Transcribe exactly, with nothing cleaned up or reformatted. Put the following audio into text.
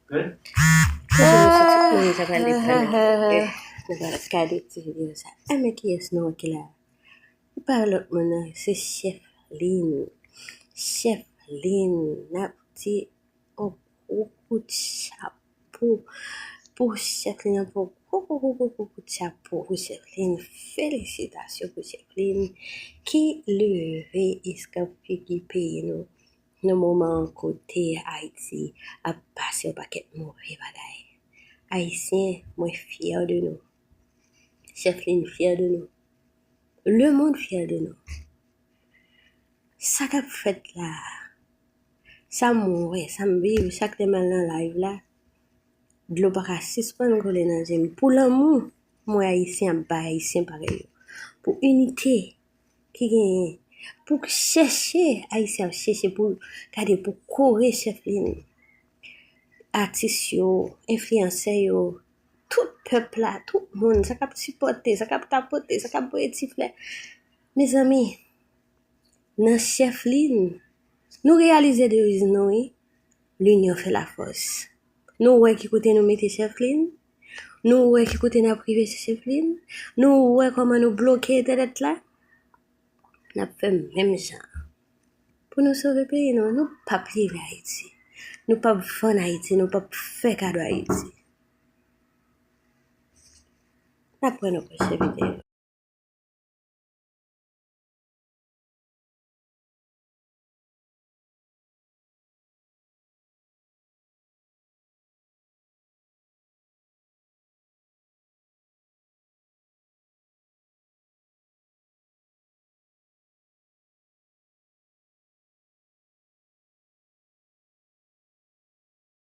Toujou nou sou tout moun sa pral depann. Nou pral gade ti videyo sa. Enben kiyès nou wè ki la? Li pa lòt moun nan, se Chèflin. Chèflin, n ap di yon gwo kout chapo pou Chèflin, yon gwo gwo gwo gwo gwo kout chapo pou Chèflin. Felisitasyon pou Chèflin ki leve eskanp figi peyi nou nan moman kote Ayiti ap pase yon pakèt move bagay. Ayisyen, mwen fyè de nou. Chèflin fyè de nou. Lemonn fyè de nou. Sa k ap fèt la a, sa m wè, sa m viv, chak lè m al nan live la, dlo pa ka sispann koule nan je m. Pou lanmou m wè Ayisyen ap bay Ayisyen parèy yo. Pou inite ki genyen, pou chèche, Ayisyen ap chèche pou gade, pou kore Chèflin. Atis yo, enfliyansè yo, tout pèp la, tout moun, sa k ap sipòte, sa k ap tapote, sa k ap voye ti flè. Mezanmi, nan Chèflin, nou reyalize de rizin nou, wi. L'union fait la force. Nou wè ki kote nou mete Chèflin? Nou wè ki kote n ap rive sou Chèflin? Nou wè kòman nou bloke entènèt la? N ap fè menm jan pou nou sove peyi nou. Nou p ap leve Ayiti. Nou p ap vann Ayiti. Nou p ap fè kado Ayiti. N ap wè nan pwochen videyo.